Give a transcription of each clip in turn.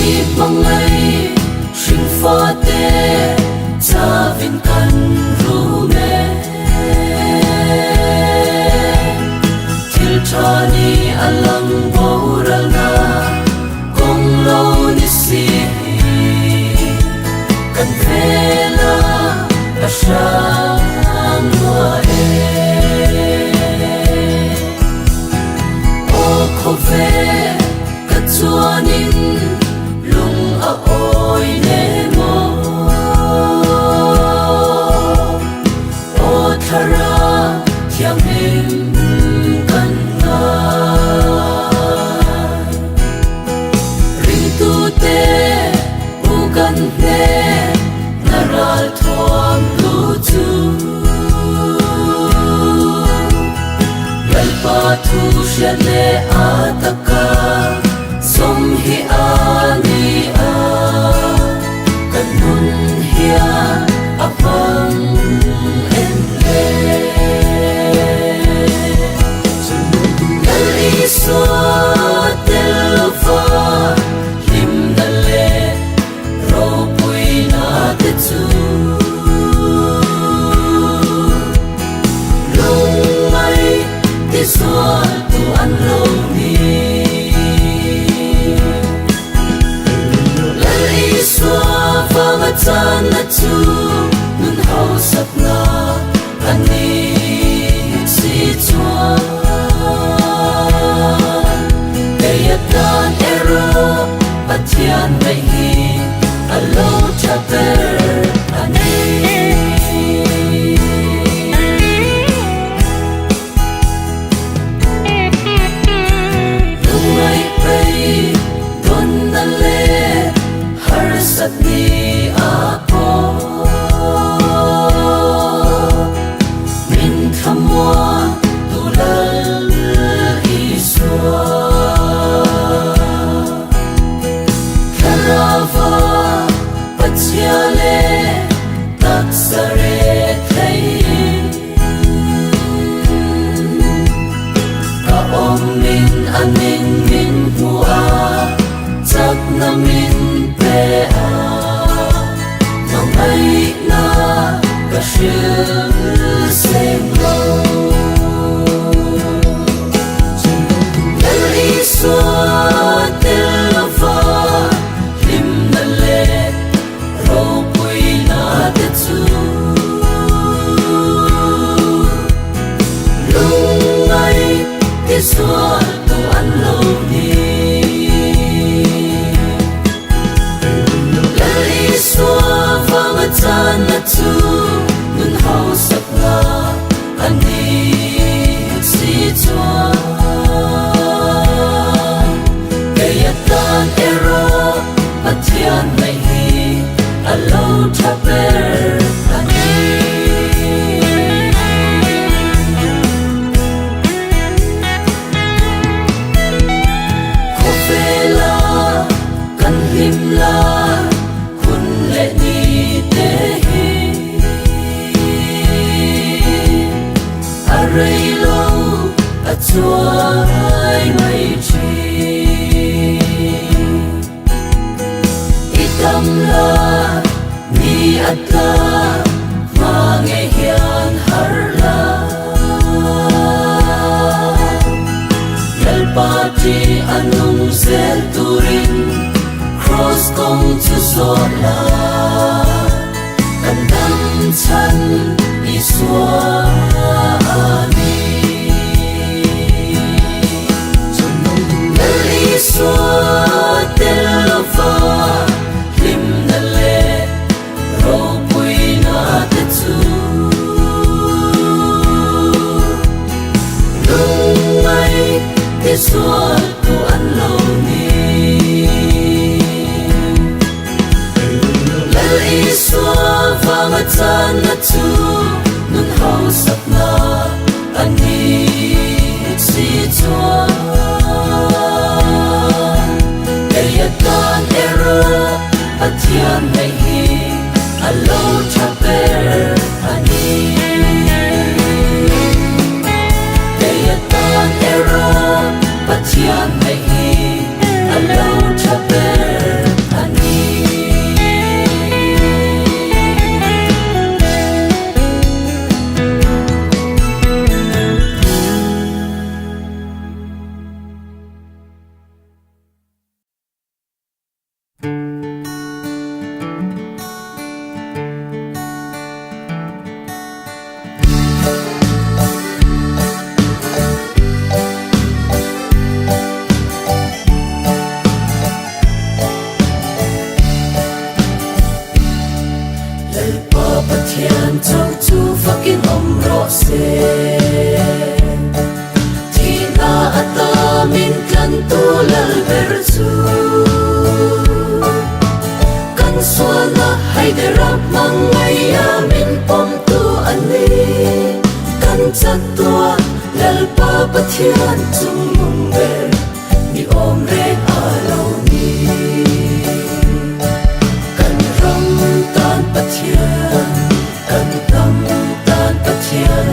I hmangaih hring fate chavin kan rum e. Thil tha ni a lang boralna kawng lo ni si hi. Kan vela a hrang lua e. Aw khawvel ka chuanin lung a awi ne maw. Aw thlara thianghlim kan ngai. Ringtute u kan hne na ral thuam hlu chu. Lalpa thu hriat leh a taka zawm hi a ni a, kan nun hian a hmang em le. Lal Isua tel lova hlimna leh ropuina te chu lungngai tizual tu an lo ni. Lal Isua vanga channa chu nun hausakna a ni si chuan. Kei atan erawh Pathian ngaih hi a lo tha ber a ni. Lungngaih phei dawnna leh harsat ni a pawh. Min thlamuan tu Lal Isua. Thlarauva Pathian leh taksa retheiin ka awmin a ning min hmu a, chakna min pe a, hmangaihna ka hrilh seng lo. Lal Isua tel lova hlimna leh ropuina te chu lungngai tizual tu an lo ni. Lal Isua vanga channa chu nun hausakna a ni si chuan. Kei atan erawh Pathian ngaih hi a lo tha ber a ni. Khawvela kan hlim lai hun leh ni te hi a rei lo a chuai mai thin. I tam lai ni a tla hma ngei hian har la. Lalpa ṭi a nung zel turin Kraws kawng chu zawh la. Kan dam chhan Isua a ni. Lal Isua tel lova hlimna leh ropuina te chu lungngai tizual tu an lo ni. Lal Isua vanga channa chu nun hausakna a ni si chuan. Kei atan erawh Pathian ngaih hi a lo tha ber a ni. Kei atan erawh. Pathian chungnung ber ni awm reng a lo ni. Kan ram tan Pathian, kan hnam tan Pathian,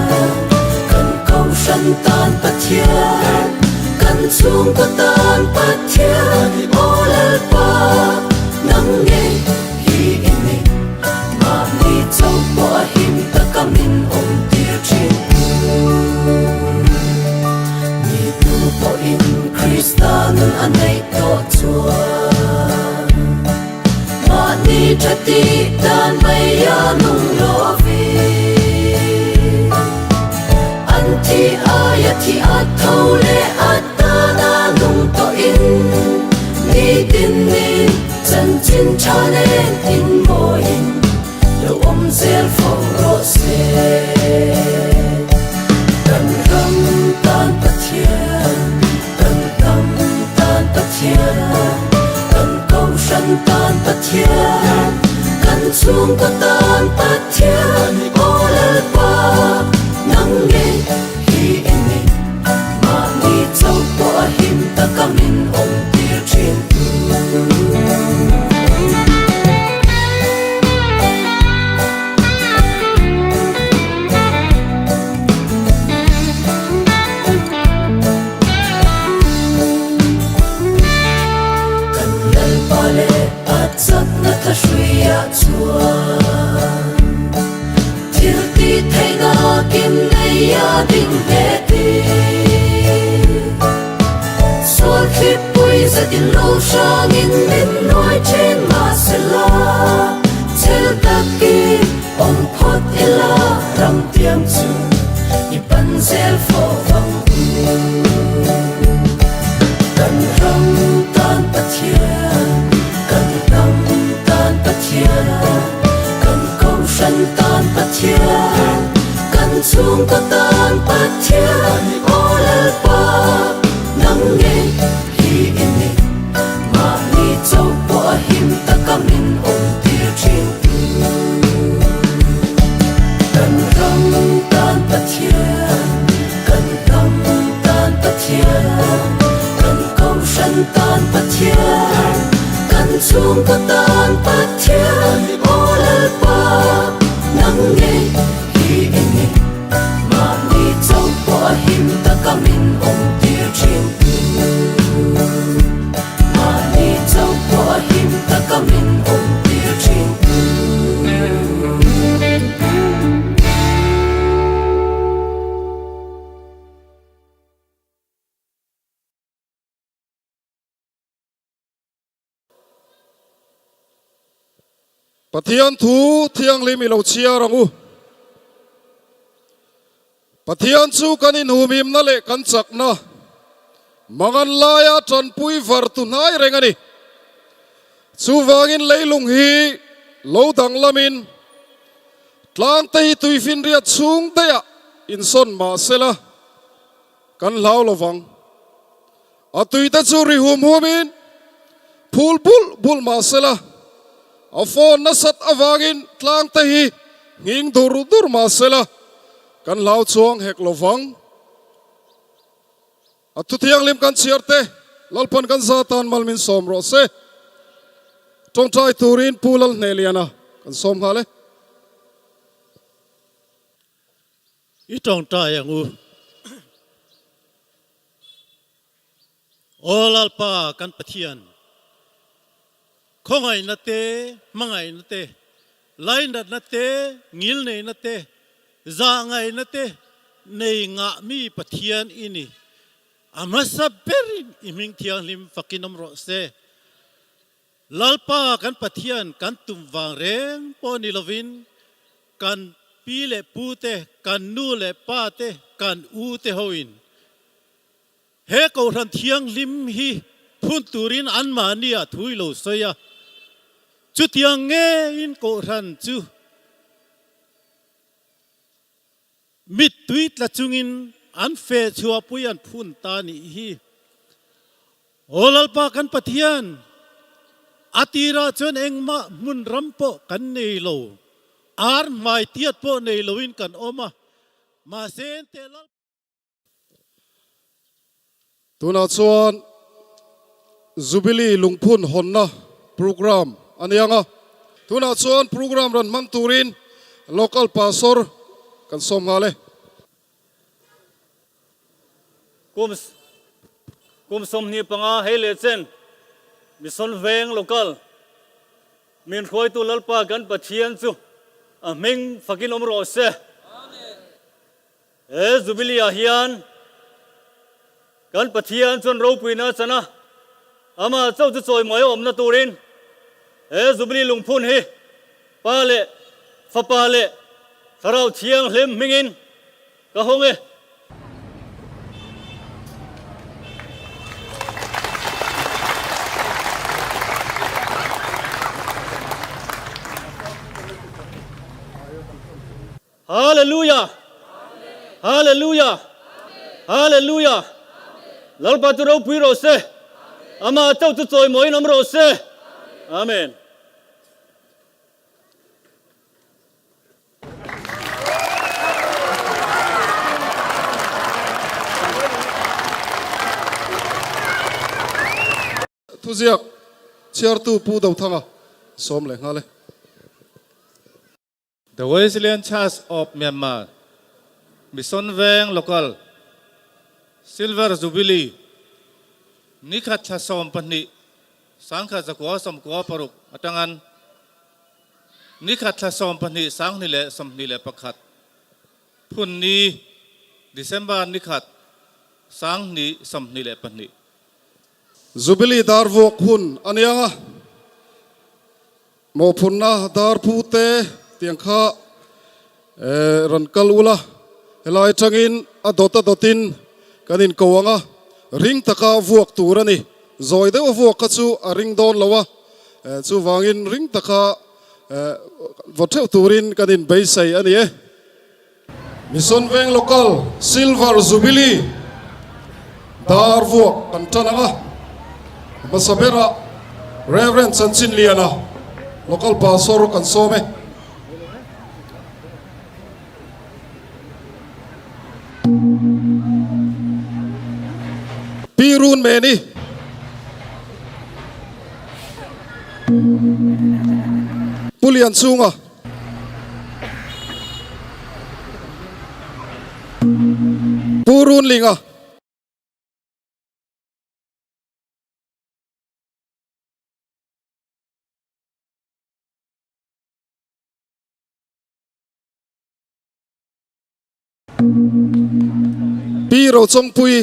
kan kohhran tan Pathian, kan chhungkaw tan Pathian, Aw Lalpa nang ngei hi i ni. Mahni chauh pawh a him taka min awm tir thin tu. Mi tu pawhin Krista nun a neih tawh chuan mahni tha tih dan mai a nung lovin an thi aia thi a tho leh a tana nung tawhin nitin nin Chanchin tha nen in mawiin lo awm zel fo rawh se. Kan ram tan Pathian, kan hnam tan Pathian, kan kohhran tan Pathian, kan chhungkaw tan Pathian, Aw Lalpa nang ngei hi i ni. Mahni chauh pawh a him taka min awm tir thin tu. Kan Lalpa leh a chakna thahrui ah chuan Thil tih theihna kim nei a ding nghet i Sual thlipui zetin lo hrangin min nuai thin mahsela Chhel takin awm phawt ila ram tiang chu i pan zel fo vang u. Kan ram tan Pathian, kan hnam tan Pathian. Kan kohhran tan Pathian, kan chhungkaw tan Pathian, Aw Lalpa, nang ngei hi i ni. Mahni chauh pawh a him taka min awm tir thin tu. Kan ram tan Pathian, kan hnam tan Pathian, kan kohhran tan Pathian, kan chhungkaw tan Pathian, Aw Lalpa, nang ngei hi i ni. Mahni chauh pawh a him taka min awm tir thin tu. Mahni chauh pawh a him taka min awm tir thin tu. Pathian thu thianghlim i lo chhiar ang u. Pathian chu kan inhumhimna leh kan chakna, mangan laia tanpui var tu hnai reng a ni. Chuvangin leilung hi lo danglamin tlangte hi tuifinriat chhung daihah insawn mah sela, Kan hlau lo vang. A tuite chu ri hum humin phul bulh bulh mah sela, a phone nasat avangin tlangte hi nghing dur dur mah sela, kan hlau chuang hek lo vang. A thuthianghlim kan chhiar te, Lalpan kan za tan mal min sawm rawh se. Tawngtai turin Pu Lalhnehliana kan sawm nghal e. I tawngtai ang u. Aw Lalpa kan Pathian, khawngaihna te, hmangaihna te, lainatna te, ngilneihna te, zahngaihna te nei ngah mi Pathian i ni. A hmasa berin i hming thianghlim fakin awm rawh se. Lalpa kan Pathian kan tum vang reng pawh ni lovin kan pi leh pu te, kan nu leh pa te, kan u te hoin he Kohhran Thianghlim hi phun turin anmahni ah thu i lo sawi a. Chutiang ngeiin Kohhran chu Mittui tla chungin an feh chhuahpui an phun ta nih hi. Aw Lalpa kan Pathian, a tirah chuan engmah hmun ram pawh kan nei lo, ar hmai tiat pawh nei loin kan awm a, mahse ente Lalpa. Tunah chuan Jubilee lungphun hawnna programme a ni ang a. Tunah chuan programme rawn hmang turin Local Pastor kan sawm nghal e. Kum kum 25 hei leh chen Mission Veng Local min hruaitu Lalpa kan Pathian chu a hming fakin awm rawh se. He Jubilee ah hian kan Pathian chuan ropuina a chan a, amah chauh chu chawimawi a awmna turin he Jubilee lungphun hi Pa leh Fapa leh Thlarau Thianghlim hmingin ka hawng e. Hallelujah! Hallelujah! Hallelujah! Lalpa chu ropui rawh se. Amah chauh chu chawimawiin awm rawh se. Amen. Thuziak chhiartu Pu Dothanga sawm leh nghal e. The Wesleyan Church of Myanmar, Mission Veng Local, Silver Jubilee, Nikhat thla 12, 1996 atangan Nikhat thla 12, 2021, Phun ni, December nikhat, 2022. Jubilee dar vuak hun a nia. Mawhphurhna dar phu te tiang kha rawn kal ula, helai atangin a dawt a dawtin kan inko ang a, ring taka vuak tur a ni. Zawi deuh a vuak kha chu a ring dawn lo a, chuvangin ring taka vaw theuh turin kan inbeisei a ni e. Mission Veng Local Silver Jubilee dar vuak kan tan ang a, hmasa berah Rev. Chanchinliana Local Pastor kan sawm e. Pi Run Meni. Pu Lianchunga. Pu Runlinga. Pi Rochawngpui.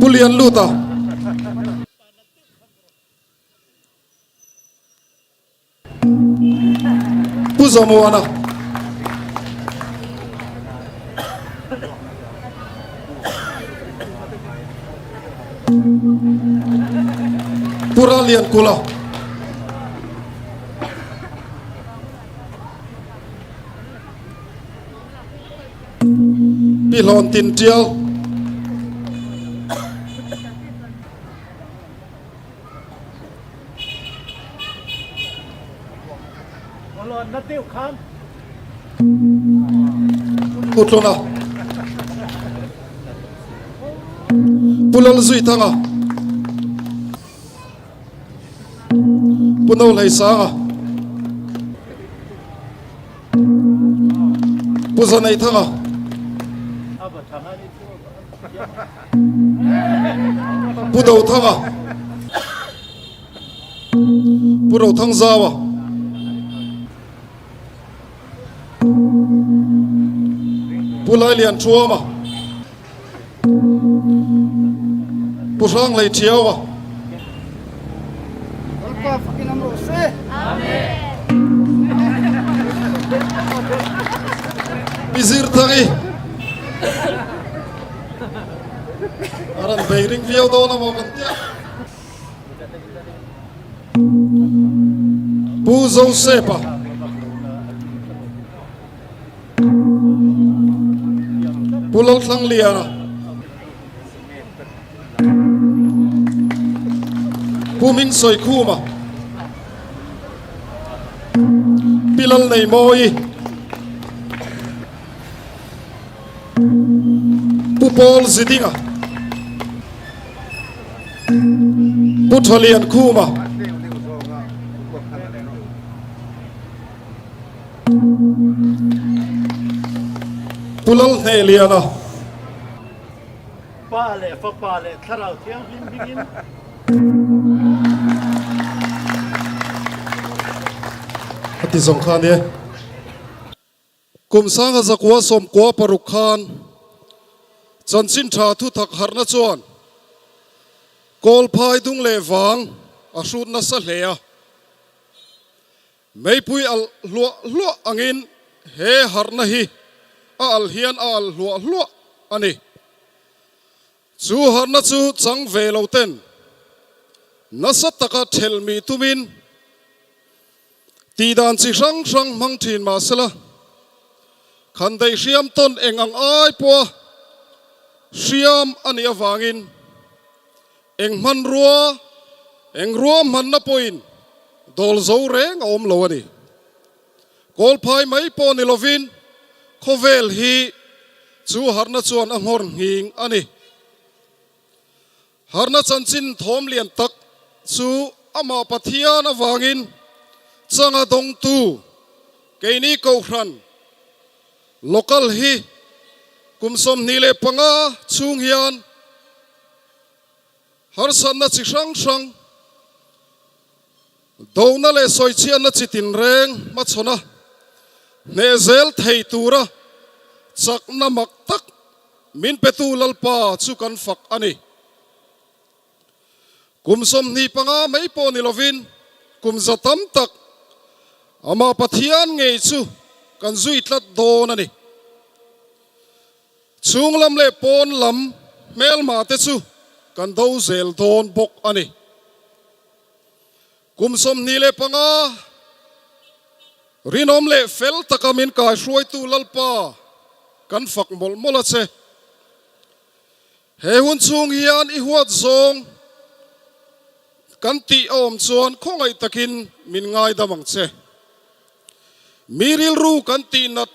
Pu Lian Luta. Pu Zamuana. Pu Ralian Kula. Pi Hlawn Tin Tial. Pu Tluna. Pu Lalzuithanga. Pu Nohleisanga. Pu Zaneithanga. Pu Dothanga. Pu Rothangzaua. Pu Lailianthuama. Pu Hranglei Thiaua. Lalpa fakin awm rawh se. Amen. Pi Zirthangi. A rawn bei ring viau dawn a maw kan tia. Pu Josepa. Pu Lalthlangliana. Pu Mingsawikhuma. Pi Lalneimawi, Pu Paul Zidinga, Pu Thalian Khuma, Pu Lalhnehliana. Pa leh Fapa leh Thlarau Thianghlim hmingin. A ti zawng kha nia. Kum sanga zakua sawmkua paruk khan chanchin tha thuthak harhna chuan Kawlphai dung leh vang a hrut nasa hle a. Meipui alh hluah hluah angin he harhna hi a alh hian a alh hluah hluah a ni. Chu harhna chu chang ve lo ten nasa taka thelh mi tumin tihdan chi hrang hrang hmang thin mahsela khandaih hriam tawn eng ang ai pawha hriam a nih avangin Eng hmanrua, eng ruahmanna pawhin dawl zo reng a awm lo a ni. Kawlphai mai pawh ni lovin khawvel hi chu harhna chuan a nghawr nghing a ni. Harhna chanchin thawm lian tak chu amah Pathian avangin changa dawngtu keini Kohhran Local hi kum 25 chhung hian Harsatna chi hrang hrang, dona leh sawichhiatna chi tinreng hmachhawna hneh zel thei tura chakna mak tak min petu Lalpa chu kan fak a ni. Kum 25 mai pawh ni lovin kum za tam tak amah Pathian ngei chu kan zui tlat dawn a ni. Chhung lam leh pawn lam hmelma te chu kan do zel dawn bawk a ni. Kum 25 rinawm leh fel taka min kaihruaitu Lalpa kan fak mawlh mawlh a che. He hun chhung hian i huat zawng kan tih a awm chuan khawngaih takin min ngaidam ang che. Mi rilru kan tih nat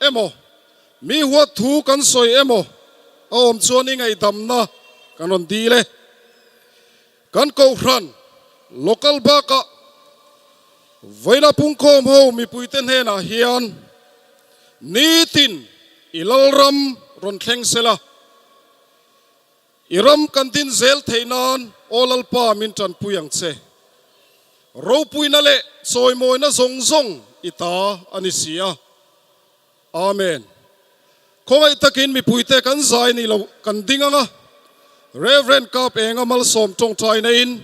emaw, mi huat thu kan sawi emaw a awm chuan i ngaihdamna kan rawn dil e. Kan Kohhran, Local bakah vawiina pungkhawm ho mipuite hnenah hian nitin i Lalram rawn thleng sela, I ram kan din zel theih nan Aw Lalpa min tanpui ang che. Ropuina leh chawimawina zawng zawng i ta a ni si a. Amen. Khawngaih takin mipuite kan zai ni lo kan ding ang a. Rev. Kap Enga malsawm tawngtai neiin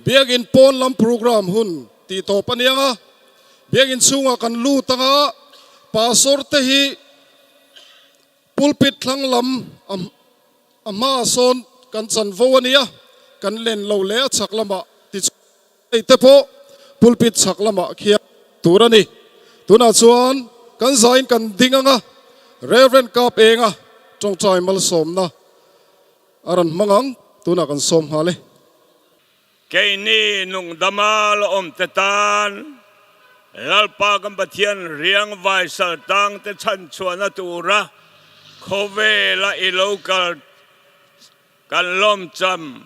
Biakin pawn lam program hun tih tawp a ni ang a. Biakin chhungah kan lut ang a, Pastor te hi Pulpit thlang lam a hmaah sawn kan chanvo a nia, kan len lo leh a chhak lamah tichuan te pawh pulpit chhak lamah khian tur a ni. Tunah chuan kan zain kan ding ang a, Rev. Kap Enga tawngtai malsawmna a rawn hmang ang, tunah kan sawm nghal e. Keini nungdama la awmte tan Lalpa kan Pathian riang vaisal tangte chhanchhuahna tura khawvela i lo kal kan lawmcham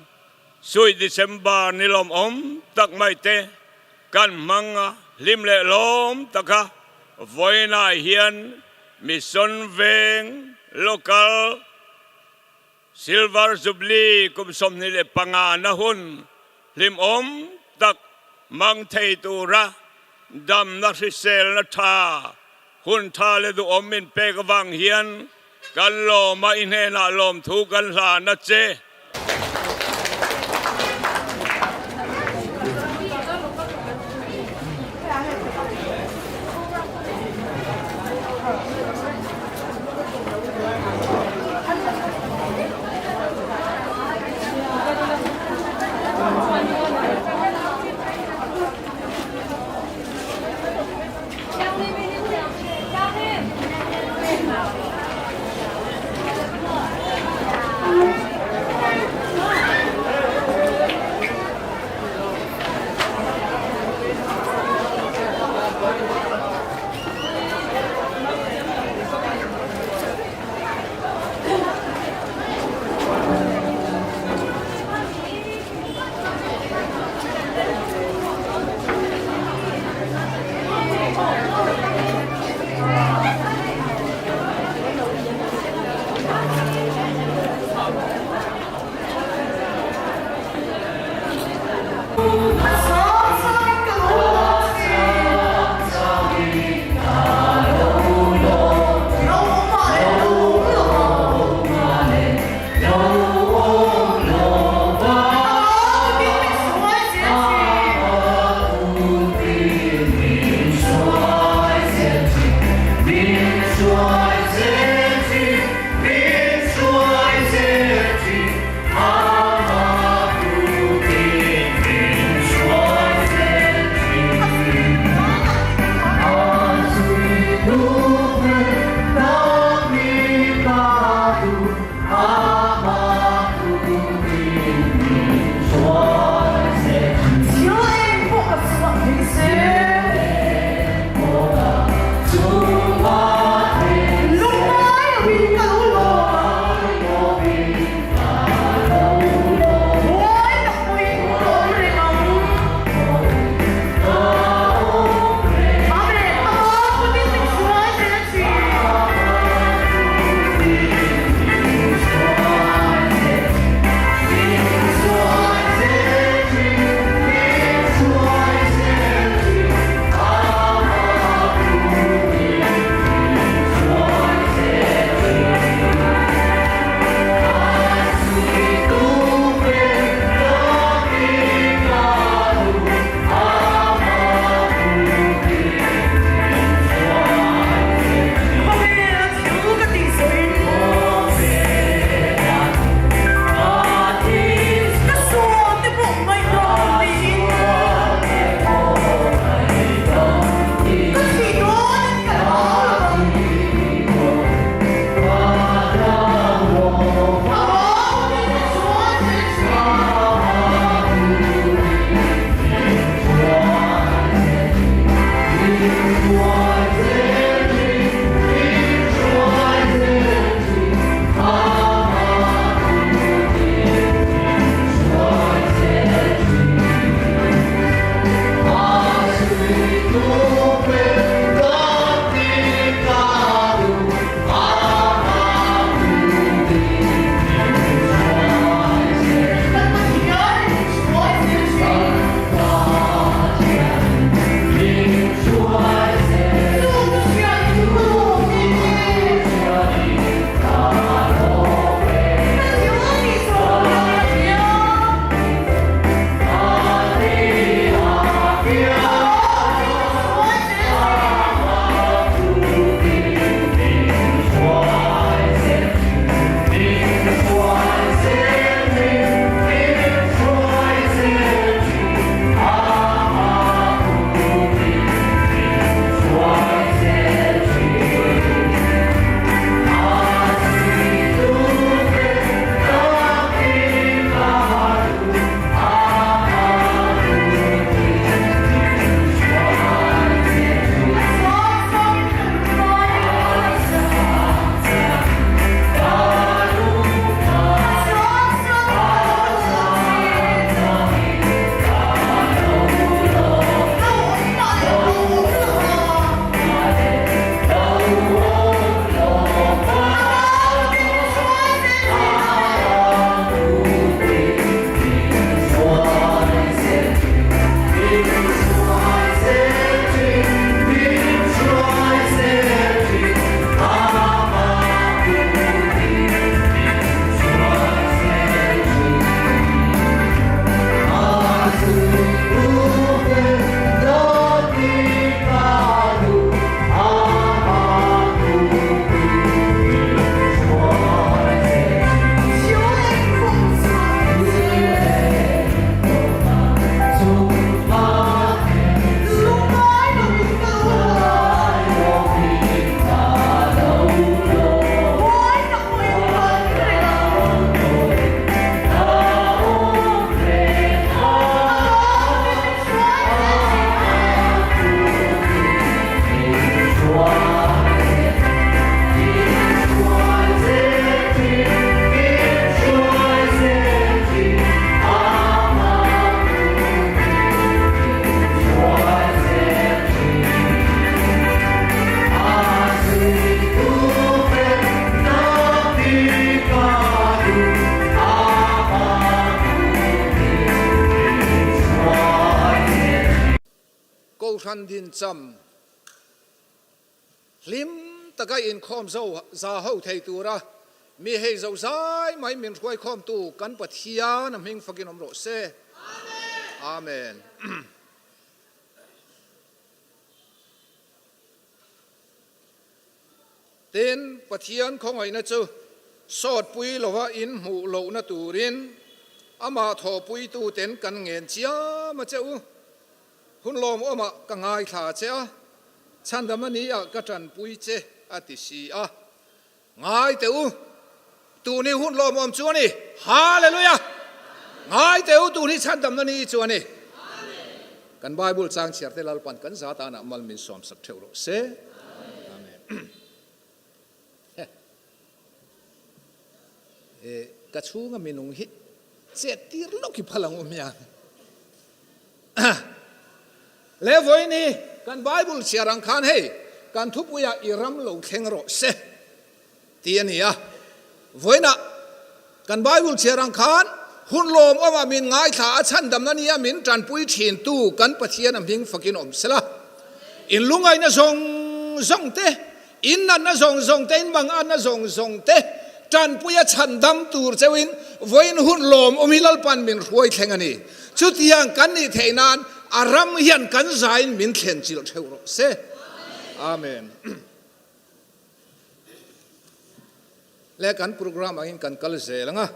Sui December ni lawmawm tak mai te kan hmang a, hlim leh lawm taka vawiinah hian Mission Veng Local Silver Jubilee kum 25 na hun hlimawm tak mang thei tura damna hriselna tha, hun tha leh duhawm min pek avang hian kan lawm a, i hnenah lawmthu kan hlan a che. Kohhran dincham hlim taka inkhawm zo za ho thei tura mi hei zo zai mai min hruaikhawmtu kan Pathian a hming fakin awm rawh se. Amen. Tin, Pathian khawngaihna chu sawtpui lova in hmuh lohna turin amah thawhpuituten kan ngen chiam a che u. Hun lawmawmah ka ngaithla che a, chhandam a ni ah ka tanpui che a ti si a. Ngai teh u, tun hi hun lawmawm chu a ni. Hallelujah! Ngai teh u, tun hi chhandamna ni chu a ni. Kan Bible chang chhiar te Lalpan kan za tanah mal min sawmsak theuh rawh se. Amen. Ka chhunga minung hi chet tir lawk hi phal ang u hmiang. Le vawiin hi kan Bible chhiar ang khan hei kan thupuiah i ram lo thleng rawh se tih a ni a. Vawiinah kan Bible chhiar ang khan hun lawmawmah min ngaithla a chhandamna nia min tanpui thintu kan Pathian a hming fakin awm sela. In lungaihna zawng zawng te, in natna zawng zawng te, in manganna zawng zawng te tanpuia chhandam tur cheuhin vawiin hun lawmawm hi Lalpan min hruai thleng a ni. Chutiang kan nih theih nan a ram hian kan zain min thlen chilh theuh rawh se. Amen. Le kan program angin kan kal zel ang a.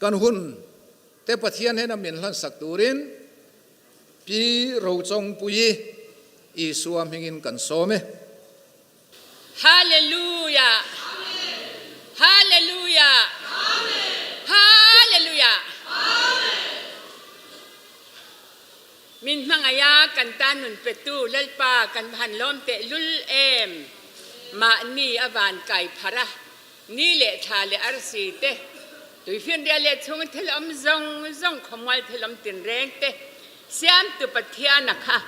Kan hun te Pathian hena min hlansak turin Pi Rochawngpuii Isua hmingin kan sawm e. Hallelujah Hallelujah Hallelujah Min hmangaih a kan tan nun petu Lalpa kan va han lawm teh lul em mahni a van kai phar a Ni leh thla leh arsi te, tuifinriat leh chhung thil awm zawng zawng khawmual thil awm tinreng te Siamtu Pathiana kha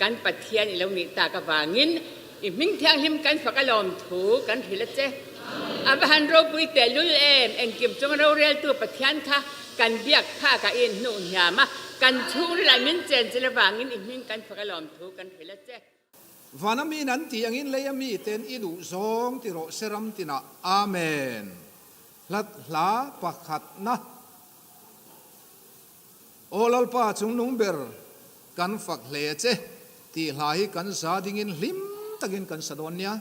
kan Pathian i lo nih tak avangin i hming thianghlim kan fak a lawm thu kan hrilh a che. A va han ropui tehlul em, engkim chunga roreltu Pathian kha kan biak phak ah i inhnuh hniam a, kan chhungrilah min chenchilh avangin i hming kan fak a lawm thu kan hrilh a che. Vana miin an tih angin leia miten i duh zawng ti rawh se ram tinah. Amen. Hlat hla pakhatna. Aw Lalpa chungnung ber kan fak hle che tih hla hi kan za dingin hlim takin kan sa dawn nia.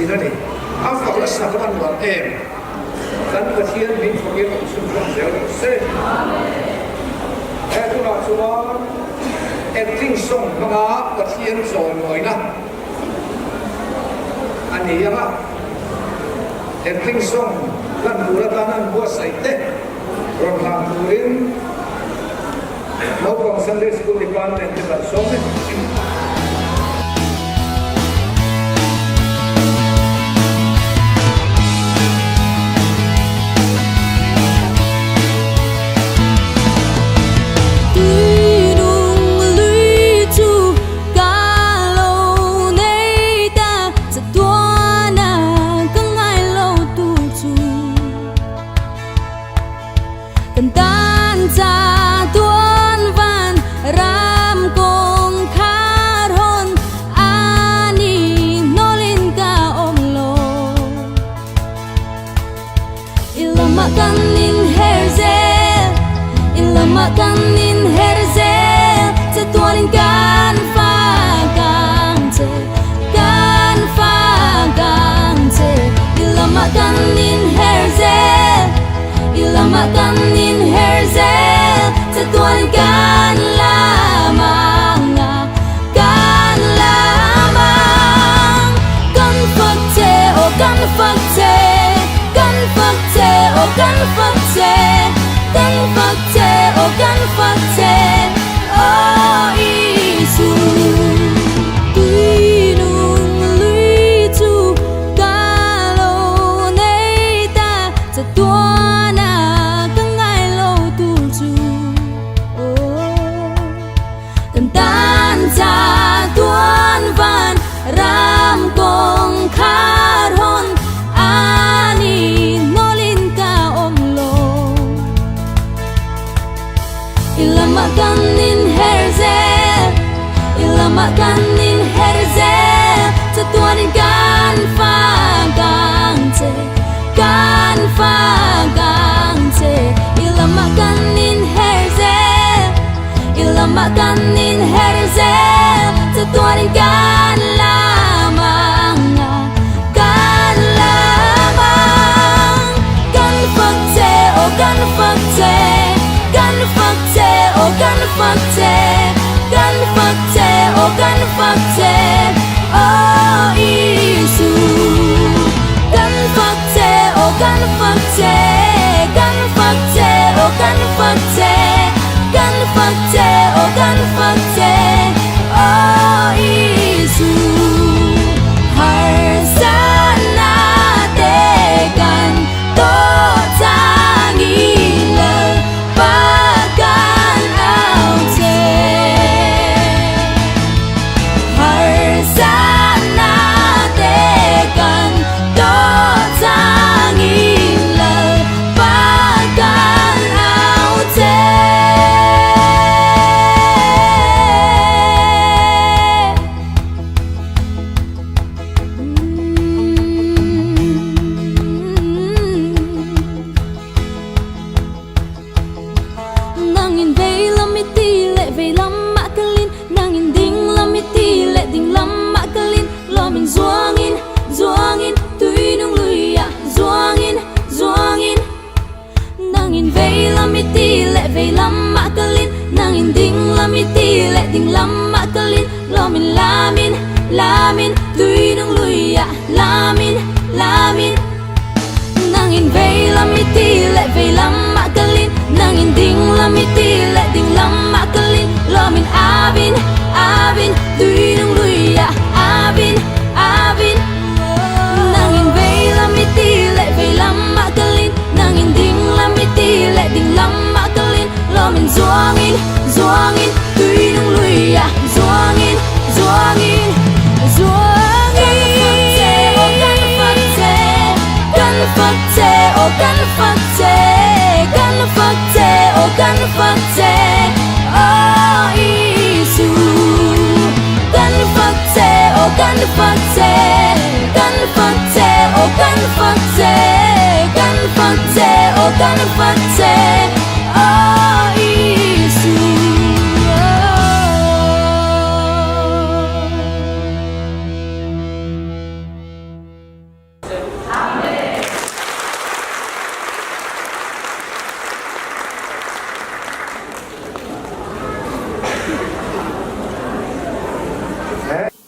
thin a ni. A fak la sak a nuam em? Kan Pathian min fakin awm chhunzawm zel rawh se. He tunah chuan acting song hmanga Pathian chawimawi-na a ni ang a, acting song hlan tur atan an buatsaih te rawn hlan turin Naupang Sunday School Department te kan sawm e.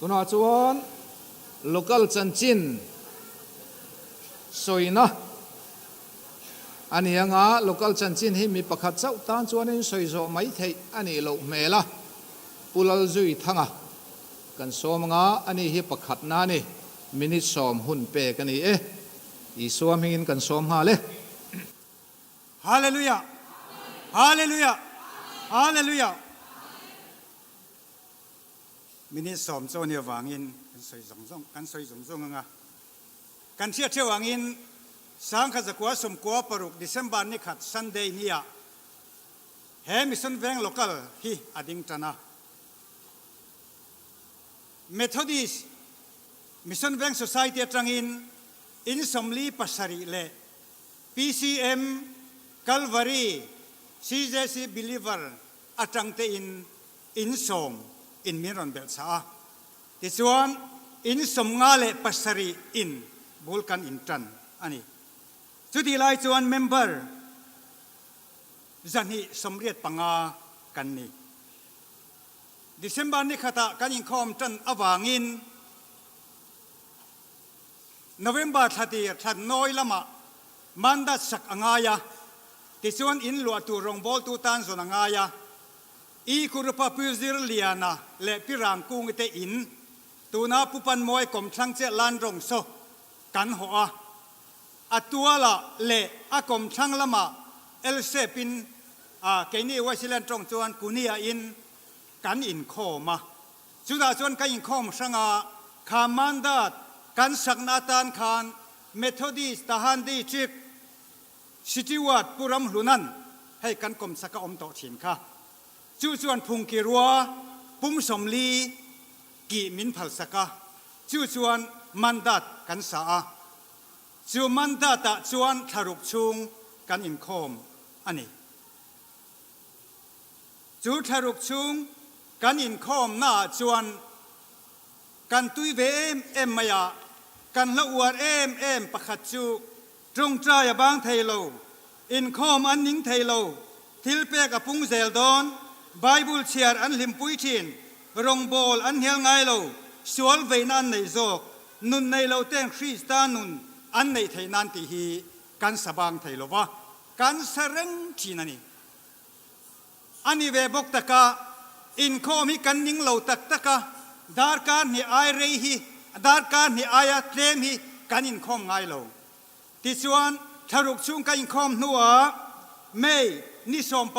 Tunah chuan local chanchin sawina a ni anga local chanchin hi mi pakhat chauh tan chuanin sawi zawh mai theih a nih loh hmel a, Pu Lalzuithanga kan sawm anga a ni hi pakhatna a ni, minute 10 hun pek a ni e. Isua hmingin kan sawm nghal e. Hallelujah! Hallelujah! Hallelujah! Minute 10 chaw ni avangin kan sawi zawng zawng kan sawi zawng zawng anga kan hriat theuh angin 1996 December ni khat Sunday nia he Mission Veng Local hi a ding tan a. Methodist Mission Veng Society atangin in 47 leh PCM, Calvary, CJC Believer atang te in in 10 in min rawn belh chah a. Tichuan, in 57 in bul kan in tan a ni. Chutih lai chuan member 285 kan ni. December ni khatah kan inkhawm tan avangin November thla tir thla nawi lamah mandat sak a ngai a, tichuan in luah tur rawngbawltu tan zawn a ngai a. I Kurupa Pu Zir Liana leh Pi Rangkungi te in tuna Pu Panmawi kawmthlang chiah lan rawng saw kan hawh a, a tualah leh a kawmthlang lamah L-shape in a keini Wesleyan tawng chuan Kunia in kan inkhawm a. Chutah chuan ka inkhawm hrang a, kha mandat kan sakna atan khan Methodist Tahan District Steward Pu Ramhlunan hei kan kawmchak a awm tawh thin kha. Chu chuan phungki rua pum 40 kih min phalsak a, chu chuan mandat kan sa a. Chu mandat ah chuan thlaruk chhung kan inkhawm a ni. Chu thlaruk chhung kan inkhawmna ah chuan kan tui ve em em mai a, kan hla uar em em pakhat chu tawngtai a bang thei lo, inkhawm an ning thei lo, thil pek a pung zel dawn, Bible chhiar an hlimpui thin, rawngbawl an hnial ngai lo, sual veina an nei zawk, nun nei lo ten Krista nun an neih theih nan tih hi kan sa bang thei lo va, kan sa reng thin a ni. A ni ve bawk taka, inkhawm hi kan ning lo tak tak a, darkar hnih ai rei hi, darkar hnih aia tlem hi kan inkhawm ngai lo. Tichuan, thlaruk chhung ka inkhawm hnuah May ni 19,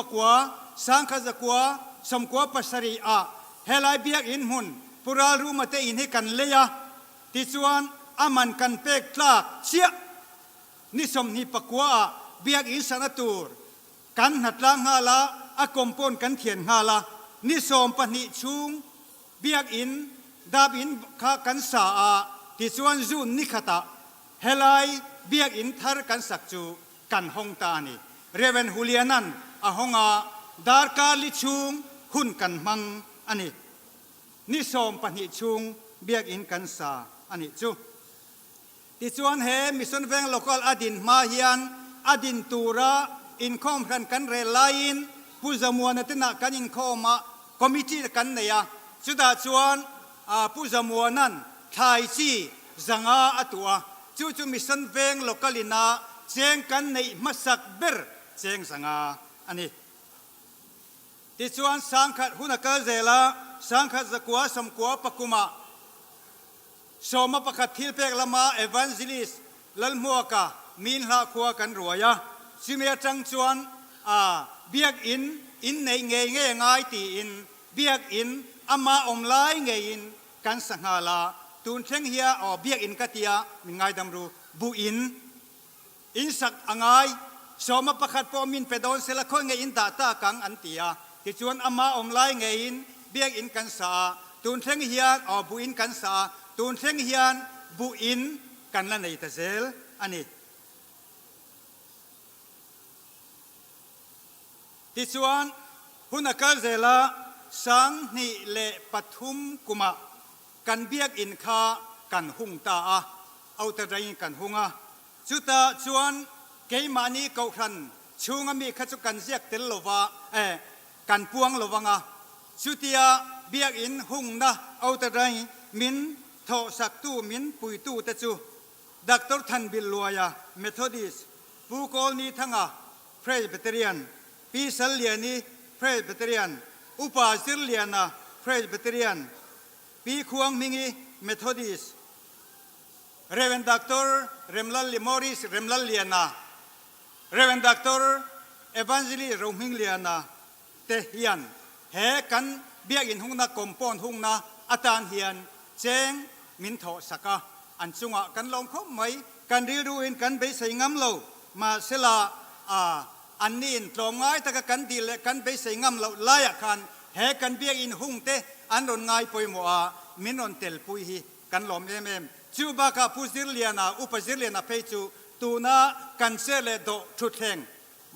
1997 ah helai biakinn hmun Pural Ruma te in hi kan lei a, tichuan a man kan pek tlak chiah ni 29 ah biakinn sana tur Kan hnatlang nghal a, a compound kan thian nghal a, ni 12 chhung biakinn dap in kha kan sa a, tichuan June ni khatah helai biakinn thar kan sak chu kan hawng ta a ni. Rev. Hulianan a hawng a, darkar li chhung hun kan hmang a ni. Ni 12 chhung biakinn kan sa a nih chu. Tichuan he Mission Veng Local a din hma hian a din tura inkhawm hran kan rel laiin Pu Zamuana tenah kan inkhawm a, committee kan nei a, chutah chuan Pu Zamuana'n thlai chi 500 a tuah a, chu chu Mission Veng Local ina cheng kan neih hmasak ber cheng 500 a ni. Tichuan 1000 hun a kal zel a, 1993 kumah 11 thil pek lama Evangelist Lalhmuaka min hlah khua kan ruai a, chumi atang chuan a biakinn in neih ngei ngei a ngai tiin biakinn ama awm lai ngeiin kan sa nghal a, tun thleng hia aw biakinn ka tia min ngaidam ru buh in in sak a ngai, 11 pawh min pe dawn sela khawi ngei in dah tak ang an ti a, tichuan ama awm lai ngeiin biakinn kan sa a, tun thleng hian aw buh in kan sa a, tun thleng hian buh in kan la nei ta zel a ni. Tichuan hun a kal zel a, 2003 kumah kan biakinn kha kan hung ta a, outer-in kan hung a, Chutah chuan keimahni kohhran chhunga mi kha chu kan ziak tel lova, eh, kan puang lo vang a. Chutia biakinn hungna outer rai min thawhsaktu min puitu te chu Doctor Thanbil Luaia, Methodist, Pu Kawlni Thanga, Presbyterian, Pi Salliani, Presbyterian, Upa Zirliana, Presbyterian, Pi Khuanghmingi, Methodist, Rev. Doctor Remlalli Morris Remlalliana, Rev. Doctor Evangelist Rohmingliana te hian he kan biakinn hungna compound hungna atan hian cheng min thawh sak a, an chungah kan lawm khawp mai. Kan rilruin kan beisei ngam lo, mahsela a anniin tlawm ngai taka kan dil leh kan beisei ngam loh laiah khan he kan biakinn hungte an rawn ngai pawimawh a, min rawn telpui hi Kan lawm em em. Chu bakah Pu Zirliana, Upa Zirliana phei chu tuna kan chair leh dawh thutthleng,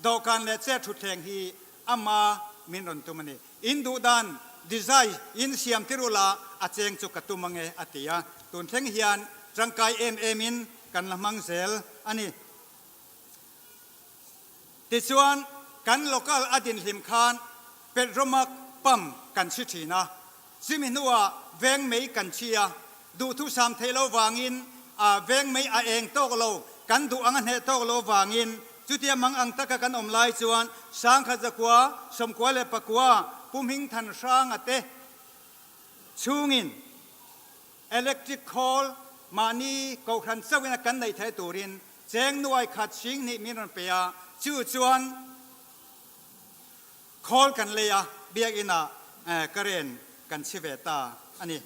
dawhkan leh chair thutthleng hi ama min rawn tum a ni. In duh dan design in siam tir ula a cheng chu ka tum ange a ti a. Tun thleng hian tangkai em em in kan la hmang zel a ni. Tichuan, kan local a dinhlim khan petromak pump kan chhi thin a, chumi hnuah veng mei kan chhi a, duhthusam theih lo vangin a veng mei a eng tawk lo, kan duh ang a hneh tawk lo vangin chutia mang ang taka kan awm lai chuan Sangkhat Zakua, Sawmkua leh Pakua, Pu Hmingthan Hranga te chhungin Electric khawl mahni kohhran chauhin a kan neih theih turin cheng nuai khat 2000 min rawn pe a, chu chuan khawl kan lei a, biakinn ah current kan chhi ve ta a ni.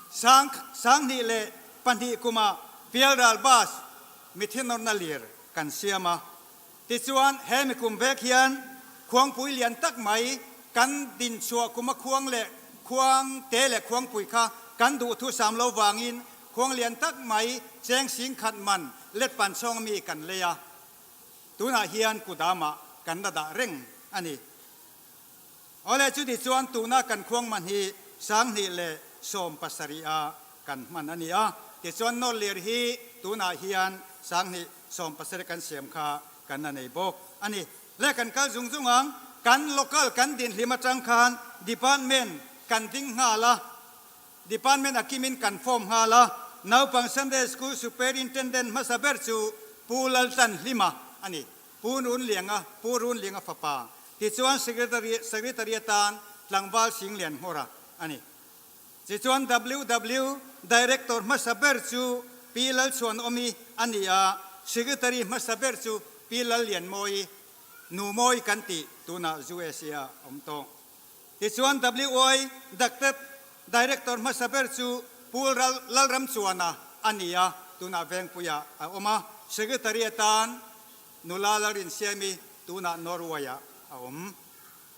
Sang 2002 kumah Pialral Bus mithinawrna lir kan siam a, Tichuan, he mikum vek hian khuangpui lian tak mai kan dinchhuah kuma khuang leh khuang te leh khuangpui kha kan duh thu sam lo vangin khuang lian tak mai cheng 10,000 man let pan chhawng mi kan lei a, tunah hian kudamah kan la dah reng a ni. Awle, chuti chuan tuna kan khuang man hi 2017 a kan hman a ni a, tichuan nawrlir hi tunah hian 2017 kan siam kha kan la nei bawk a ni. Le kan kal zung zung ang, kan local kan dinhlim atang khan department kan ding nghal a, department a kimin kan form nghal a, naupang Sunday School Superintendent hmasa ber chu Pu Laltlanhlima a ni. Pu Runlianga, Pu Runlianga fapa, tichuan Secretary, Secretary atan tlangval Singlian Hmawra a ni. Tichuan WW Director hmasa ber chu Pi Lalchhuanawmi a ni a, Secretary hmasa ber chu Pi Lallianmawi, Nu Mawi kan tih tunah USA ah awm tawh. Tichuan WY Doctor Director hmasa ber chu Pu Lalramchuana a ni a, tunah Vengpuiah a awm a, Secretary atan Nula Lalrinsiami tunah Norway-ah a awm.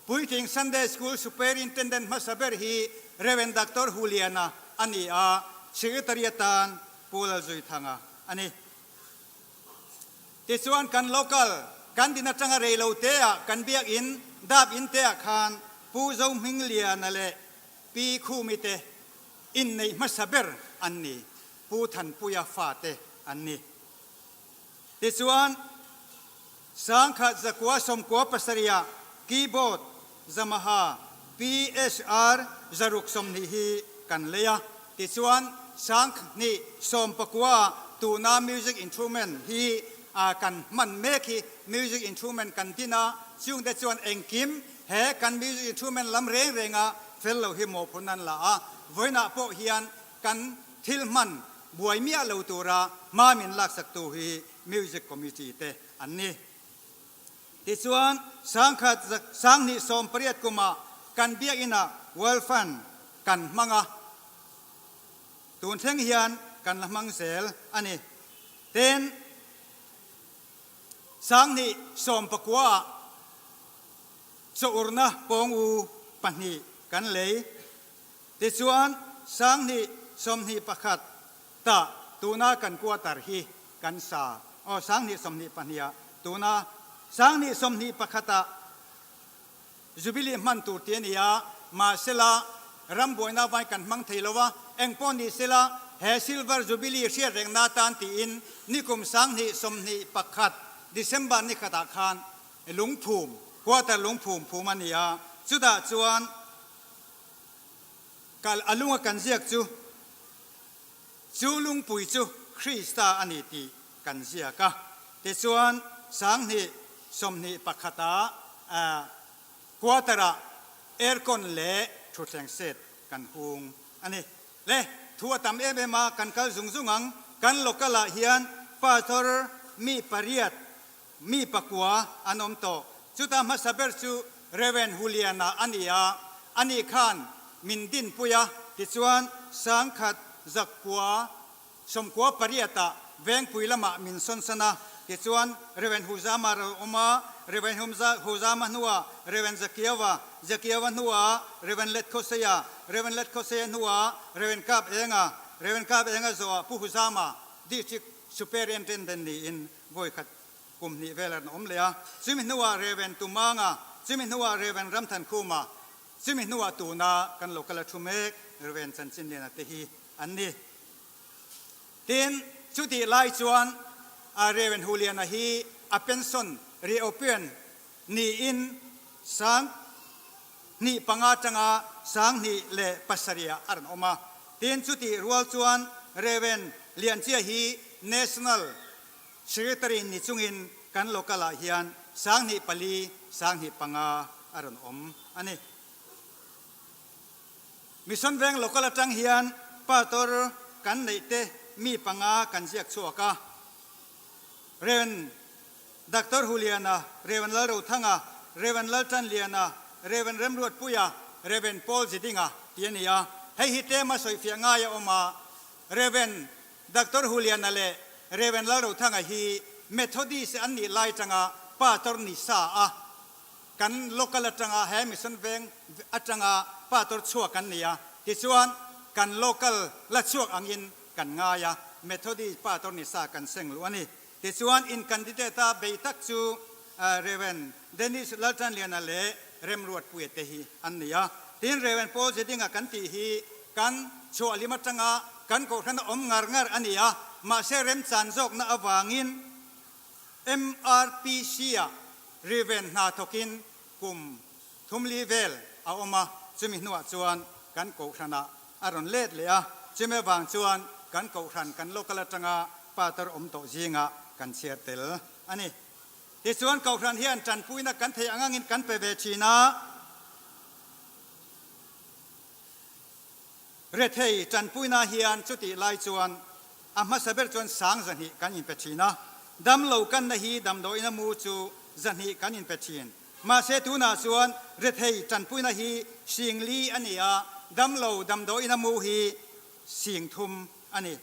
Puitling Sunday School Superintendent hmasa ber hi Rev. Doctor Huliana a ni a, Secretary atan Pu Lalzuithanga a ni. Tichuan kan local kan din atanga rei lo te ah kan biakinn dap in te ah khan Pu Zohmingliana leh Pi Khumi te inneih hmasa ber an ni, Pu Thanpuia fa te an ni. Tichuan 1997 ah keyboard Yamaha PSR 620 hi kan lei a, tichuan 2019 ah tuna music instrument hi kan hman mek hi music instrument kan din a, chungte chuan engkim he kan music instrument lam reng reng a fel lo hi mawhphurhna an la a, vawiinah pawh hian kan thil hman buai miah lo tura hma min laksaktu hi music committee te an ni. Tichuan, 2018 kumah kan biakinah World Fund kan hmang a, tun thleng hian kan la hmang zel a ni. Tin, 2019 ah chawurna pawng u pahnih kan lei. Tichuan, 2021 tah tuna kan quarter hi kan sa. Aw, 2022 ah tuna 2021 ah Jubilee hman tur ti a ni a, mahsela rambuaina vai kan hmang thei lo a, engpawh ni sela he Silver Jubilee hriat rengna atan tiin nikum 2021 December ni khatah khan lungphum, quarter lungphum phum a ni a, chutah chuan. Kal a lunga kan ziak chu, chu lungpui chu Krista a ni tih kan ziak a. Tichuan, 20 21 ah quarter ah aircon leh thutthleng set kan hung a ni. Le, thu a tam em em a, kan kal zung zung ang. Kan local ah hian pastor mi pariat Mi pakua an awm tawh. Chuta hmasa ber chu Rev. Huliana a ni a, ani khan min dinpui a, tichuan 1000 zakua 90 pariatah Vengpui lamah min sawnsan a, tichuan Rev. Huzama ro awm a, Rev. Huzama hnuah Rev. Zakiawa, Zakiawa hnuah Rev. Letkhawseia, Rev. Letkhawseia hnuah Rev. Kap Enga, Rev. Kap Enga zawhah Pu Huzama, District Superintendent niin Vawi khat kum hnih vel an awm leh a, chumi hnuah Reven Tumanga, chumi hnuah Reven Ramthankhuma, chumi hnuah tuna kan lo kal a thu mek Reven Chanchinliana te hi an ni. Tin, chutih lai chuan Reven Huliana hi a pension reopen niin 2005 atanga 2007 ah a rawn awm a. Tin, chutih rual chuan Reven Lianchia hi National Secretary ni chungin kan local ah hian 2004, 2005 a rawn awm a ni. Mission Veng local atang hian Pastor kan neih te mi panga kan ziak chhuak a. Rev. Doctor Huliana, Rev. Lalrothanga, Rev. Laltanliana, Rev. Remruatpuia, Rev. Paul Zidinga tih a ni a. Hei hi tlema sawifiah ngai a awm a, Rev. Doctor Huliana leh Rev. Lalrothanga hi Methodist an nih lai atanga pastor ni sa a, kan local atanga he mission veng atanga pastor chhuak an ni a, tichuan kan local la chhuak angin kan ngai a, Methodist pastor ni sa kan seng luh a ni. Tichuan in candidate a bei tak chu Rev. Dennis Laltanliana leh Remruatpuia te hi an ni a. Tin Rev. Paul Zedinga kan tih hi kan chhuahlim atanga kan kohhran a awm ngar ngar a ni a, mahse remchan zawkna avangin MRPC-ah Rev. Hna thawkin kum thumli vel a awm a, chumi hnuah chuan kan kohhranah a rawn let leh a, chumi avang chuan kan kohhran kan local atanga patar awm tawh zingah kan chhiar tel a ni. Tichuan kohhran hian tanpuina kan theih ang angin kan pe ve thin a, rethei tanpuina hian chutih lai chuan a hmasa ber chuan 2000 kan inpe thin a, damlo kanna hi damdawiina mu chu 200 kan inpe thin. Mahse tunah chuan rethei tanpuina hi 4000 a ni a, damlo damdawiina mu hi 3000 a ni.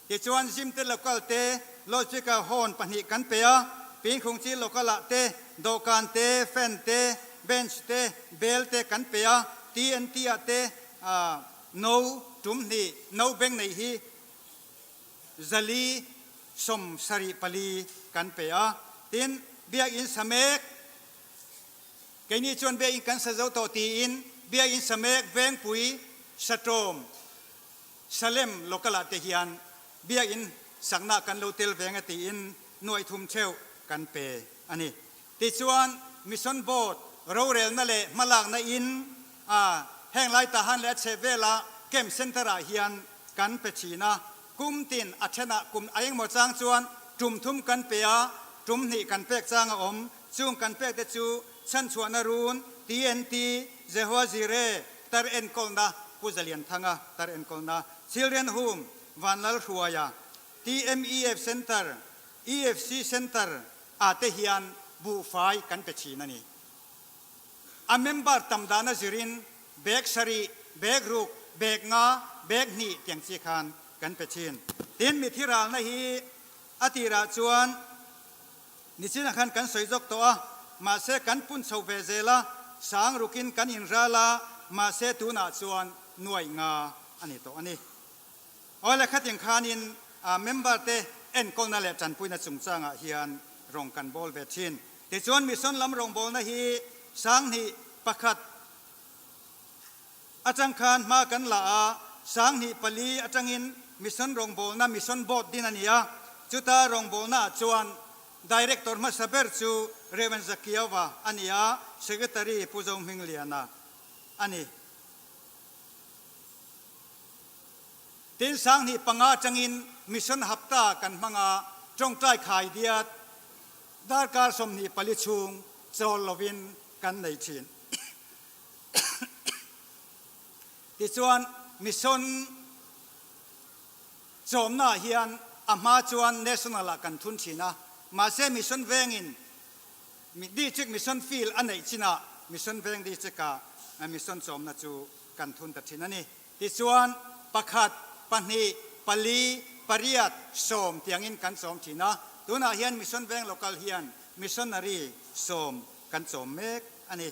Tichuan Zimte local te loudspeaker horn pahnih kan pe a, Pinkhung chi local ah te dawhkan te, fan te, bench te, bel te kan pe a, TNT ah te no tum hnih, no beng nei hi 474 kan pe a. Tin, Biakinn sa mek, keini chuan Biakinn kan sa zo tawh tiin Biakinn sa mek Vengpui, Satawm, Salem local ah te hian Biakinn sakna kan lo tel veng a tiin nuaih thum theuh kan pe a ni. Tichuan, Mission Board rorelna leh hmalakna in a heng lai Tahan leh a chheh vela Camp Centre ah hian kan pe thin a, kum tin a thenah kum a engmaw chang chuan tum thum kan pe a, tum hnih kan pek chang a awm. Chung kan pek te chu chhanchhuahna run, TNT, Jehovah Jireh, tar enkawlna, Pu Zalianthanga tar enkawlna, Children Home, Vanlalhruaia, TMEF Centre, EFC Centre ah te hian buhfai kan pe thin a ni. A member tam dana zirin bag sarih, bag ruk, bag nga, bag hnih tiang chi khan kan pe thin. Tin, mithi ralna hi a tirah chuan nichinah khan kan sawi zawk tawh a, mahse kan pun chho ve zel a, sang rukin kan inral a, mahse tunah chuan nuai nga a ni tawh a ni. Aw le khatin khanin member te enkawlna leh tanpuina chungchangah hian rawng kan bawl ve thin. Tichuan mission lam rawngbawlna hi 2001 atang khan hma kan la a, 2004 atangin mission rawngbawlna mission board din a ni a, chuta rawngbawlna ah chuan director hmasa ber chu Rev. Zakiawa a ni a, secretary Pu Zohmingliana a ni. Tin 2005 atangin Mission Hapta kan hmang a, tawngtai khai diat darkar 24 chhung chawl lovin kan nei thin. Tichuan Mission chawmnaah hian a hma chuan National ah kan thun thin a, mahse Mission vengin District Mission Field a neih chinah Mission Veng District ah Mission chawmna chu kan thun ta thin a ni. Tichuan, pakhat, pahnih, pali, pariat, sawm tiangin kan chawm thin a. Tunah hian Mission Veng Local hian Missionary sawm kan chawm mek a ni.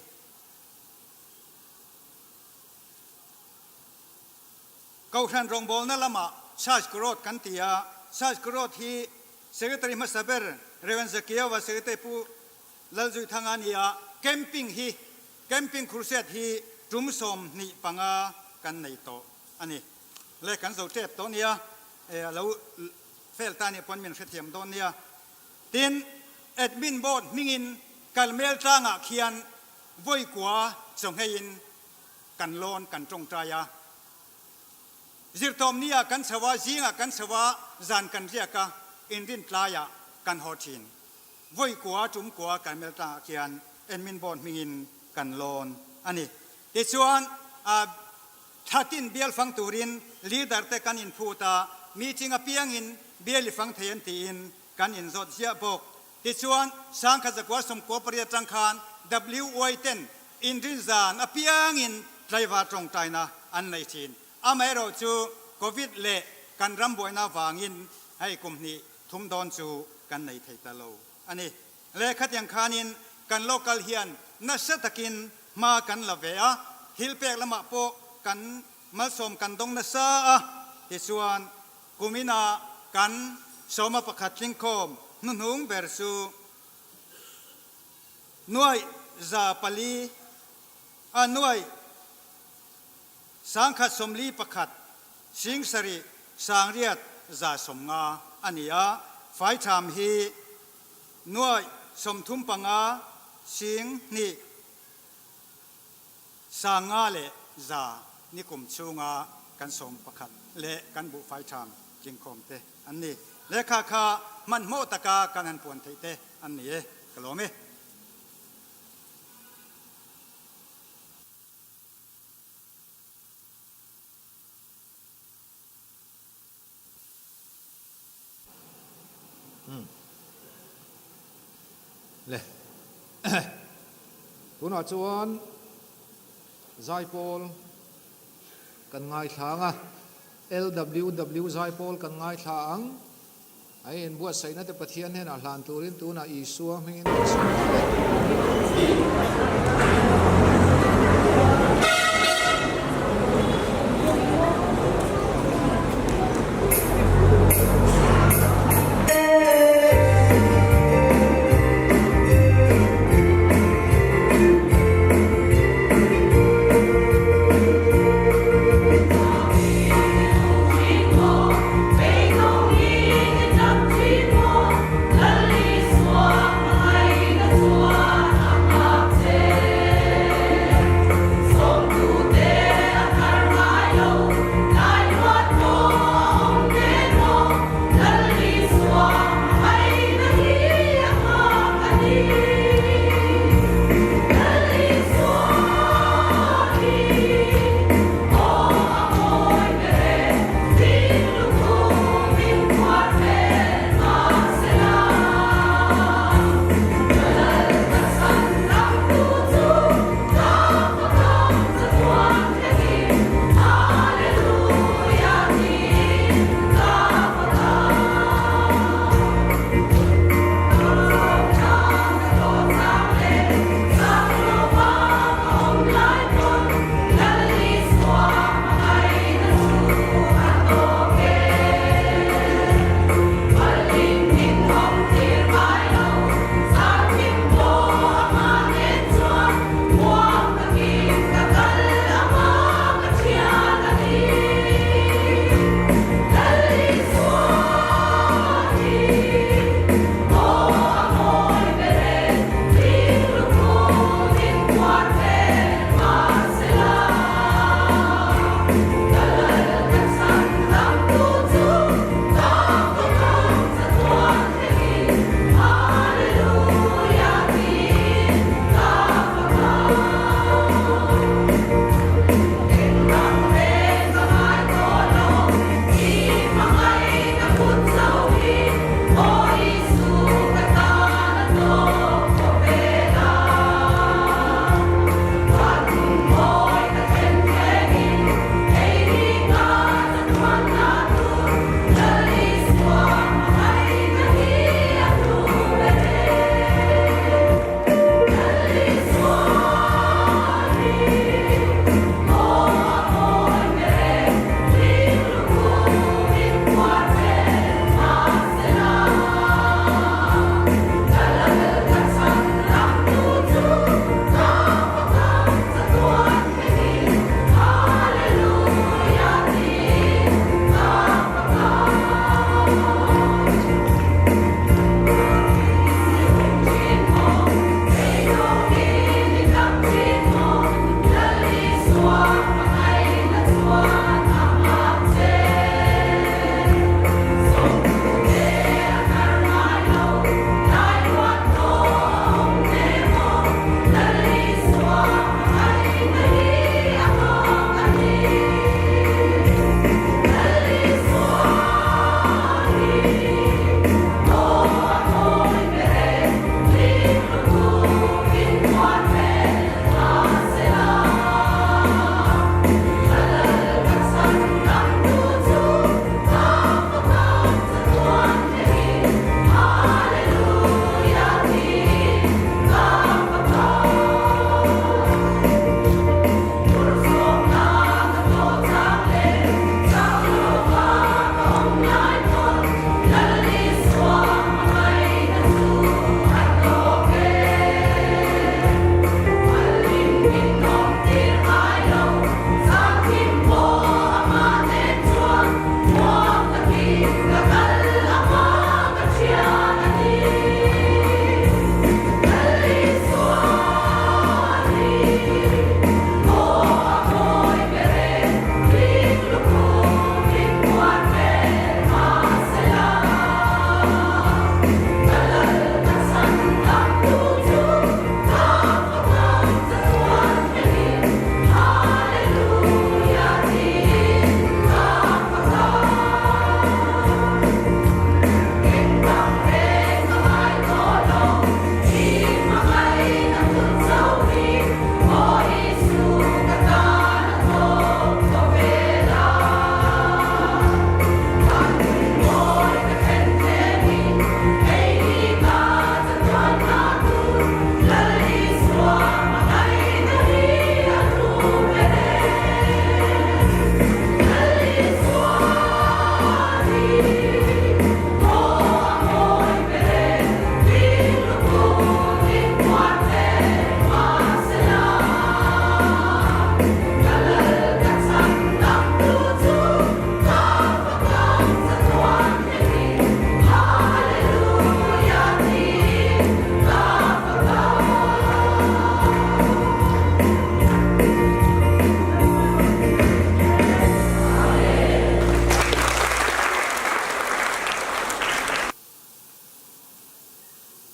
Kohhran rawngbawlna lamah Church Growth kan ti a, Church Growth hi Secretary hmasa ber Rev. Zakiawa Secretary Pu Lalzuithanga a ni a, Camping hi Camping Crusade hi tum 25 kan nei tawh a ni. Le kan zo tep tawh nia, e a lo fail ta nih pawn min hrethiam dawn nia. Tin, Admin Board hmingin Kalmel tlangah khian vawikua chawngheiin kan lawn kan tawngtai a. Zirtawm nia kan chho a, zingah kan chho a, zan kan riak a, inrin tlaiah kan haw thin. Vawi kua tum kua Karmel tlangah khian Admin Board hmingin kan lawn a ni. Tichuan, thlatin bial fang turin leader te kan inphut a, meeting apiangin bial i fang thei an tiin kan inzawt ziah bawk. Tichuan, 1998 atang khan WY ten inrin zan apiangin tlaivar tawngtaina an nei thin. Amaherawh chu Covid leh kan ram buaina vangin hei kum hnih thum dawn chu kan nei thei ta lo a ni. Le khatiang khanin kan local hian nasa takin hma kan la ve a, thil pek lamah pawh kan malsawm kan dawng nasa a, tichuan kumina kan sawma pakhat tlingkhawm hnuhnung ber chu nuaih za pali a nuaih 1041 7 650 a ni a, Faitham hi 35 2 500 nikum chhunga kan 11 leh kan buh Faitham tlingkhawm te an ni. Lehkha kha hmanhmawh taka kan han puan theih te an ni e, ka lawm e. Le. Tunah chuan Zaipawl kan ngaithla ang a, LWW Zaipawl kan ngaithla ang. A inbuatsaihna te Pathian hnenah hlan turin tunah Isua hmingin kan sawi nghal e.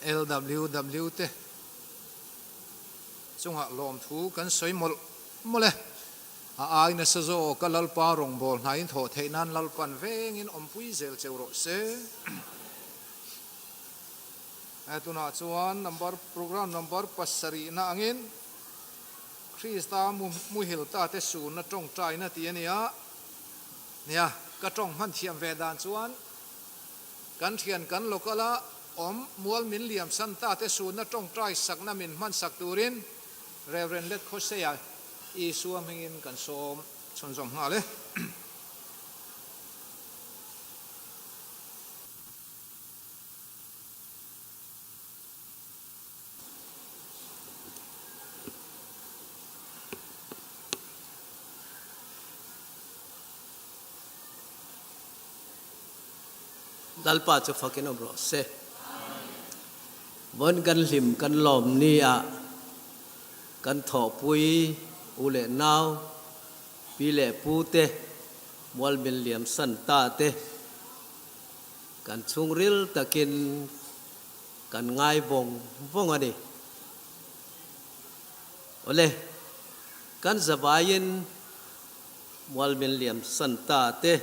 LWW te chungah lawmthu kan sawi mawlh mawlh e. A ai nasa zawk a Lalpa rawngbâwl hnaiin thawh theih nan Lalpan vengin awmpui zel cheu rawh se. Tunah chuan number program number pasarihna angin Krista muhil tate sunna tawngtaina tih a ni a. Nia, ka tawng hman thiam ve dan chuan kan thian kan local a awm mual min liam san tate sunna tawngtai sakna min hman sak turin Rev. Let Khawseia Isua hmingin kan sawm chhunzawm nghal e. Lalpa chu fakin awm rawh se. Vawn kan hlim kan lawm ni ah kan thawhpui u leh nau, pi leh pu te, mualmin liam san ta te kan chhungril takin kan ngai vawng vawng a ni. Awle, kan zavaiin mualmin liam san ta te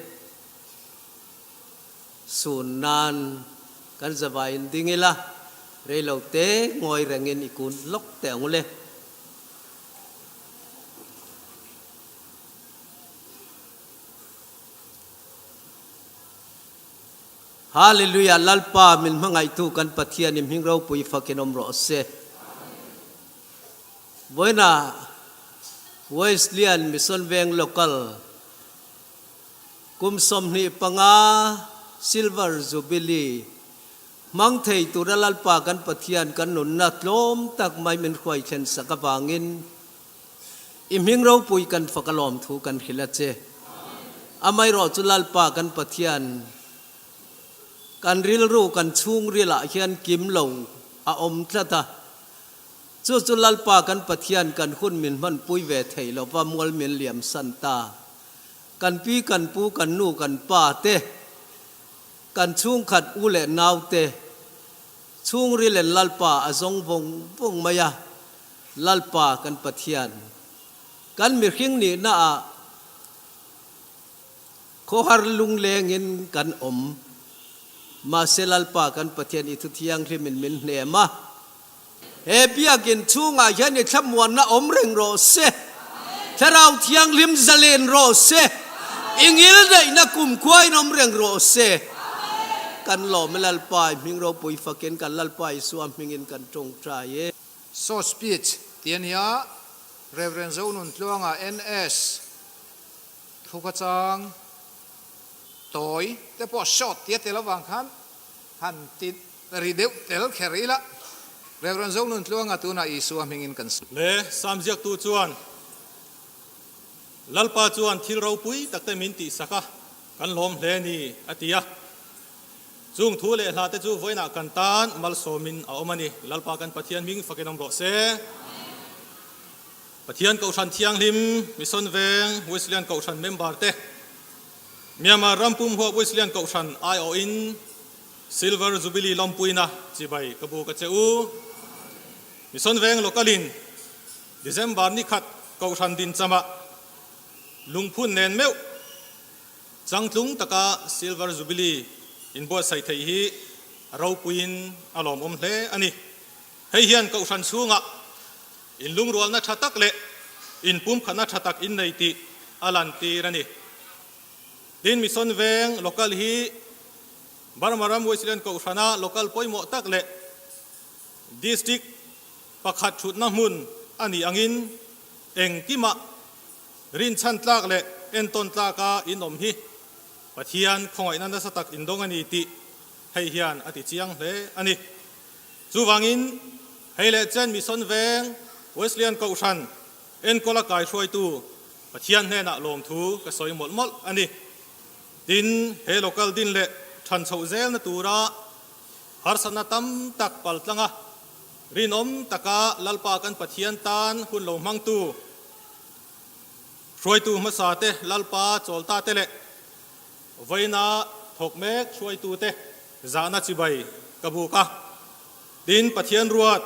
sun nan kan zavaiin ding ila, reilo te ngawi rengin i kun lawk teh ang ule. Hallelujah Lalpa min hmangaihtu kan Pathian i hming ropui fakin awm rawh se. Vawiinah Wesleyan Mission Veng Local kum 25 Silver Jubilee hmang thei tura Lalpa kan Pathian kan nunna tlawm tak mai min hruai thlen sak avangin I hming ropui kan fak alawm thu kan hrilh a che. Amaherawh chu Lalpa kan Pathian, kan rilru kan chhungril ah hian kim lo a awm tlat a. Chu chu Lalpa kan Pathian kan hun min hmanpui ve thei lo va mual min liam san ta. Kan pi kan pu kan nu kan pa te, kan chhungkhat u leh nau te, chhungril en Lalpa a zawng vawng vawng mai a. Lalpa kan Pathian, kan mihring nihna ah khawhar lunglengin kan awm. Mahse Lalpa kan Pathian i thu thianghlimin min hnem a. He biakinn chhungah hian i thlamuanna awm reng rawh se. Thlarau Thianghlim zalen rawh se. I ngilneihna kumkhuain awm reng rawh se. Kan lawm e Lalpa i hming ropui fakin kan Lalpa Isua hmingin kan tawngtai e. Short speech tih a ni a, Rev. Zonuntluanga NS thuka chang tawi te pawh short tih a tel avang khan han ti ri deuh tel kher ila, Rev. Zonuntluanga tunah Isua hmingin kan. Le Sam ziaktu chuan, Lalpa chuan thil ropui takte min tihsak a, kan hlawm hle ni, a ti a. Chung thu leh hla te chu vawiinah kan tan malsawmin a awm a ni. Lalpa kan Pathian hming fakin awm rawh se. Pathian Kohhran Thianghlim, Mission Veng, Wesleyan Kohhran member te, Myanmar ram pum huap Wesleyan Kohhran aiawhin Silver Jubilee lawmpuina chibai ka buk a che u. Mission Veng Local-in December ni khat Kohhran dinchamah lungphun nen meuh Changtlung taka Silver Jubilee inbuatsaih theih hi a ropuiin a lawmawm hle a ni. Hei hian Kohhran chhungah inlungrualna tha tak leh inpumkhatna tha tak innei tih a lantir a ni. Tin, Mission Veng Local hi Burma ram Wesleyan Kohhrana Local pawimawh tak leh District pakhat thutna hmun a nih angin engkimah Rinchhan tlak leh entawn tlaka in awm hi Pathian khawngaihna nasa tak in dawng a ni tih hei hian a ti chiang hle a ni. Chuvangin, hei leh chen Mission Veng Wesleyan Kohhran enkawla kaihruaitu Pathian hnenah lawmthu ka sawi mawlh mawlh a ni. Tin, he local din leh than chhoh zelna tura harsatna tam tak paltlanga rinawm taka Lalpa kan Pathian tan hun lo hmangtu, Hruaitu hmasa te, Lalpa chawlta te leh vawiina thawk mek hruaitu te zahna chibai ka buk a. Tin, Pathian ruat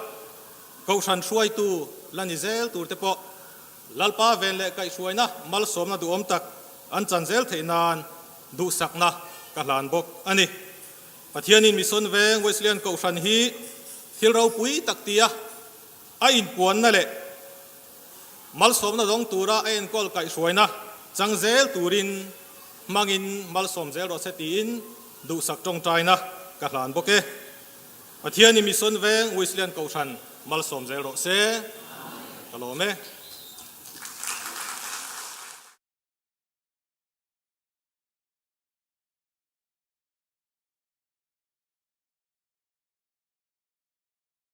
Kohhran hruaitu la ni zel tur te pawh Lalpa ven leh kaihhruaina malsawmna duhawm tak an chan zel theih nan duhsakna ka hlan bawk a ni. Pathianin Mission Veng Wesleyan Kohhran hi thil ropui tak tia a inpuanna leh malsawmna dawng tura a enkawl kaihhruaina chang zel turin hmangin malsawm zel rawh se tiin duhsak tawngtaina ka hlan bawk e. Pathianin Mission Veng Wesleyan Kohhran malsawm zel rawh se. Ka lawm e.